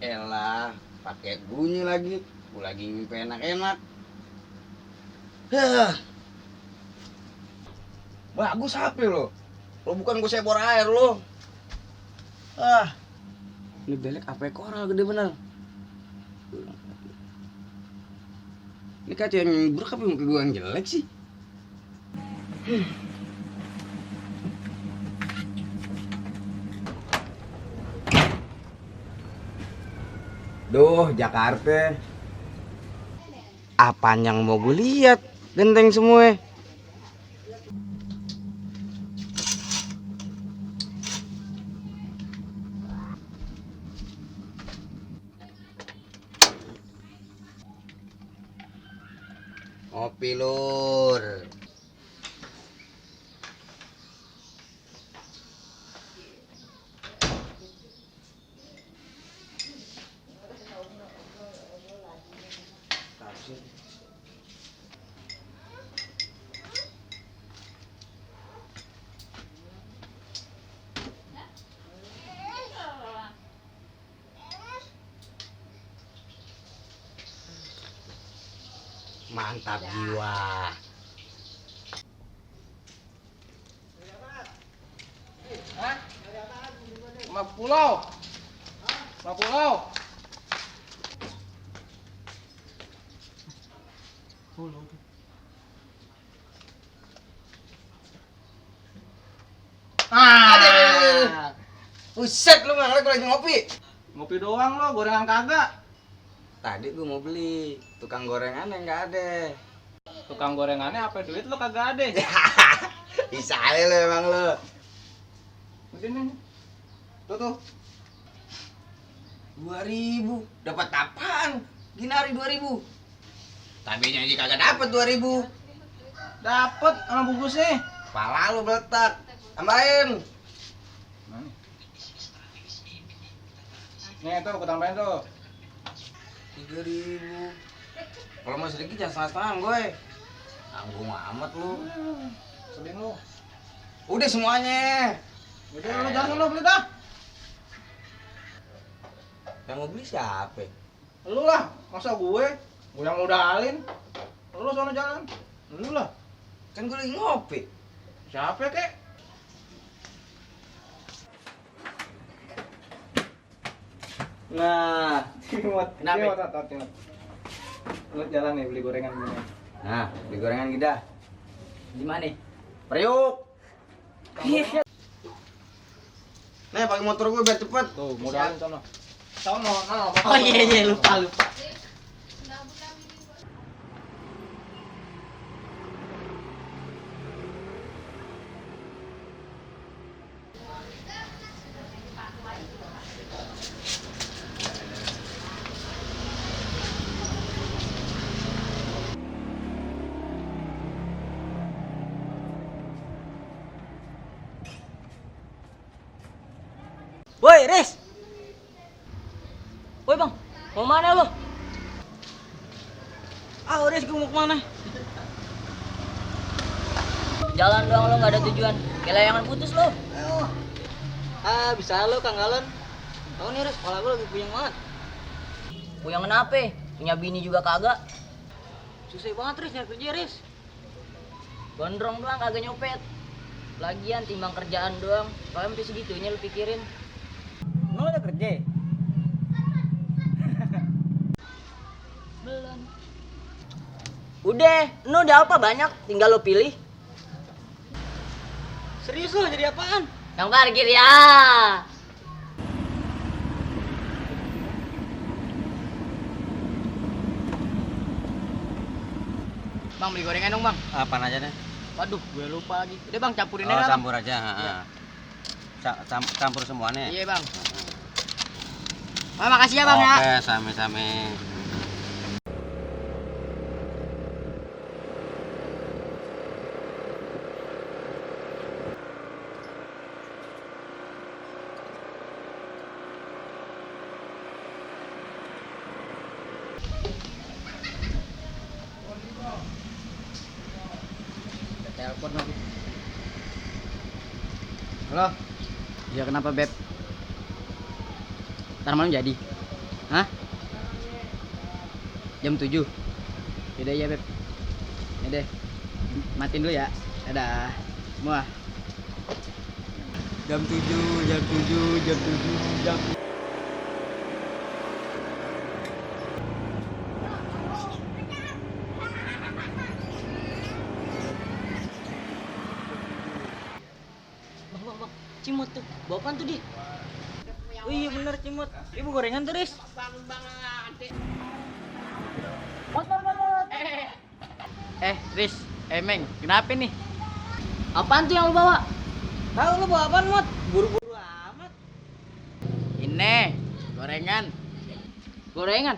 Elah, pakai bunyi lagi. Gue lagi mimpi enak-enak. Hah. Bagus HP lo. Lo bukan gue sebor air lo. Ini belek HP koral gede bener. Ini kaca yang buruk apa muka gue yang jelek sih? Duh, Jakarta. Apaan yang mau gue lihat? Genteng semua. Ngopi lur. Mantap jiwa. Hah? 50. 50. Buset lu nggak gue lagi ngopi. Ngopi doang lo, gorengan kagak. Tadi gue mau beli, tukang gorengannya nggak ada. Tukang gorengannya apa duit lo kagak ada. Bisa aja lo emang lo. Sini. Tuh. 2000, dapat apaan? Ginari 2000. Tabinya aja kagak dapat 2000. Dapet sama bungkusnya. Pala lu beletak. Tambahin. Nih tuh, aku tambahin tuh. 3000. Kalau mau sedikit jangan setengah-setengah gue. Tanggung amat lu. Sedih lu. Udah semuanya. Udah lu jangan lo beli dah. Yang mau beli siapa? Lu lah, masa gue? Gue yang modalin. Lu sono jalan. Lu lah. Kan gue lagi ngopi. Siapa kek? Nah, Timot. Kenapa? Timot. Lu jalan nih beli gorengan gini. Nah, beli gorengan kita. Di mana? Priuk. Nih, pakai motor gue biar cepet. Tuh, modalin sono. Sono, Oh iya lupa. Woi, Riz. Woi, Bang. Mau mana lo? Riz, gue mau kemana? Jalan doang lo, nggak ada tujuan. Kayak layangan putus lo. Bisa lo, Kang Galon. Tahu nih, Riz, kepala gue lagi puyeng banget. Puyeng kenapa? Punya bini juga kagak. Susah banget, Riz, nyari kerja, Riz. Gondrong doang, kagak nyopet. Lagian timbang kerjaan doang. Kalau sampai segitunya lo pikirin. Lo udah kerja? Belum. Udah, udah apa banyak, tinggal lo pilih. Serius lo jadi apaan? Yang parkir ya. Bang, beli gorengan dong, Bang. Apaan aja deh? Waduh, gue lupa lagi. Udah, Bang, campurin Oh, aja, Bang. campur aja. Iya. Campur semuanya. Iya, Bang. Makasih ya, Bang. Oke, Ya. same-same. Halo. Ya kenapa Beb? Ntar malam jadi? Hah? Jam 7? Yaudah ya Beb. Yaudah. Matiin dulu ya. Dadah. Semua. Jam 7, jam 7, jam 7, jam 7. Bang, Cimot tuh, bawa apaan tuh dia? Oh iya bener Cimot, ibu gorengan tuh Riz. Mot. Riz, Meng, kenapa nih? Apaan tuh yang lu bawa? Tahu lu bawa apaan Mot? Buru-buru amat. Ini, gorengan. Gorengan?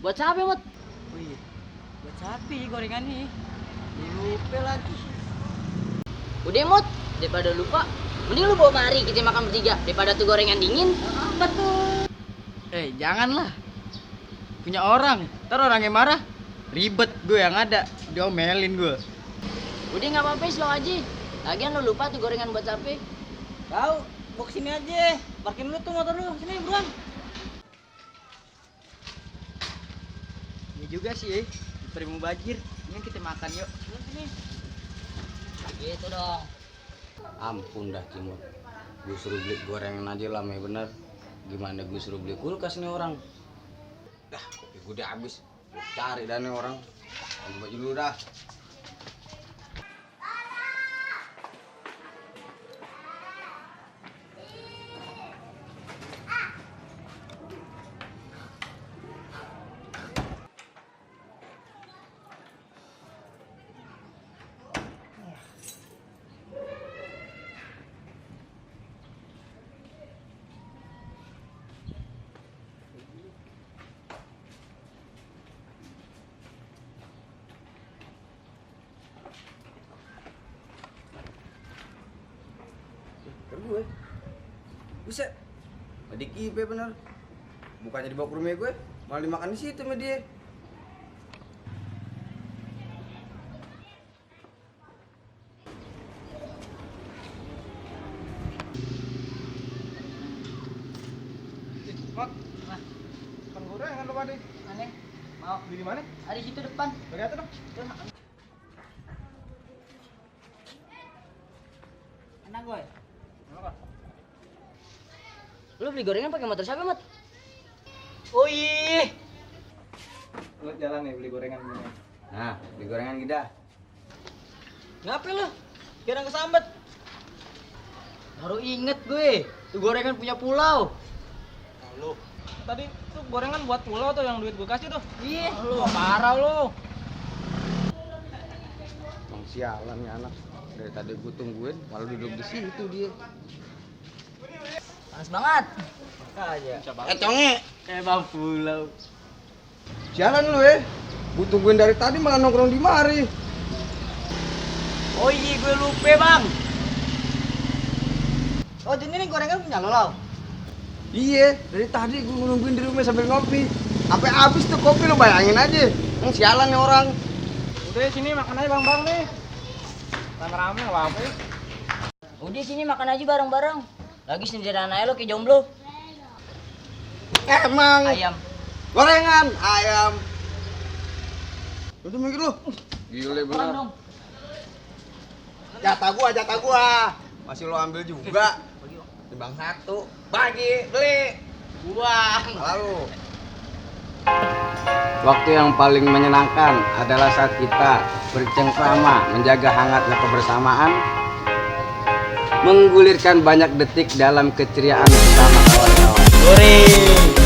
Buat siapa Mot? Oh iya, buat siapa gorengan nih? Lupa lagi. Udah Mot, daripada lupa, mending lu bawa mari kita makan bertiga daripada tuh gorengan dingin. Betul. Janganlah. Punya orang, ntar orangnya marah. Ribet gue yang ada, diomelin gue. Udah nggak apa-apa, slow aja. Lagian lu lupa tuh gorengan buat siapa? Tahu, bawa kesini aja. Parkin dulu tuh motor lu, sini buruan. Ini juga sih, daripada mau banjir. Ini kita makan yuk. Sini. Gitu dong. Ampun dah Cimot. Gue suruh beli gorengan aja lama bener. Gimana gue suruh beli kulkas nih orang? Dah, kopi gue udah habis. Cari dah nih orang. Ganti baju dulu dah. Gue bisa adik kipe bener, bukannya dibawa ke rumah gue malah dimakan di situ sama dia. Mot. Kan gorengan lo pada. Aneh, mau Beli di mana? ada di situ depan. Bagi atas dong. Enak gue. Apa? Lu beli gorengan pakai motor siapa, Mat? Oh iya. Lu jalan nih beli gorengan gini. Nah, beli gorengan kita. Ngapain lu? Kira kesambet. Baru inget gue, tuh gorengan punya pulau. Lu. Tadi tuh gorengan buat pulau tuh yang duit gue kasih tuh. Iya. Lu parah lu. Bang sialan nih anak. Dari tadi gue tungguin malah duduk di situ dia. Panas banget. Aja. Conge. Kayak bang pulau. Sialan lu ya. Gue tungguin dari tadi malah nongkrong di mari. Oh iya, gue lupa bang. Oh jadi ini gorengan punya lo, Lau? Iya, dari tadi gue nungguin di rumah sambil ngopi. Sampai habis tuh kopi lo, bayangin aja. Sialan nih orang. Udah sini makan aja bang nih. Rame-rame nggak apa-apa ya. Udah sini makan aja bareng-bareng. Lagi sendirian aja lo kayak jomblo. Emang Ayam. gorengan, ayam. Udah mikir lu. Gile Makan bener. dong. Jatah gua. Masih lo ambil juga. Timbang satu. Bagi, beli. Buang. Lalu. Waktu yang paling menyenangkan adalah saat kita bercengkrama, menjaga hangatnya kebersamaan, menggulirkan banyak detik dalam keceriaan bersama kawan-kawan. Goreng.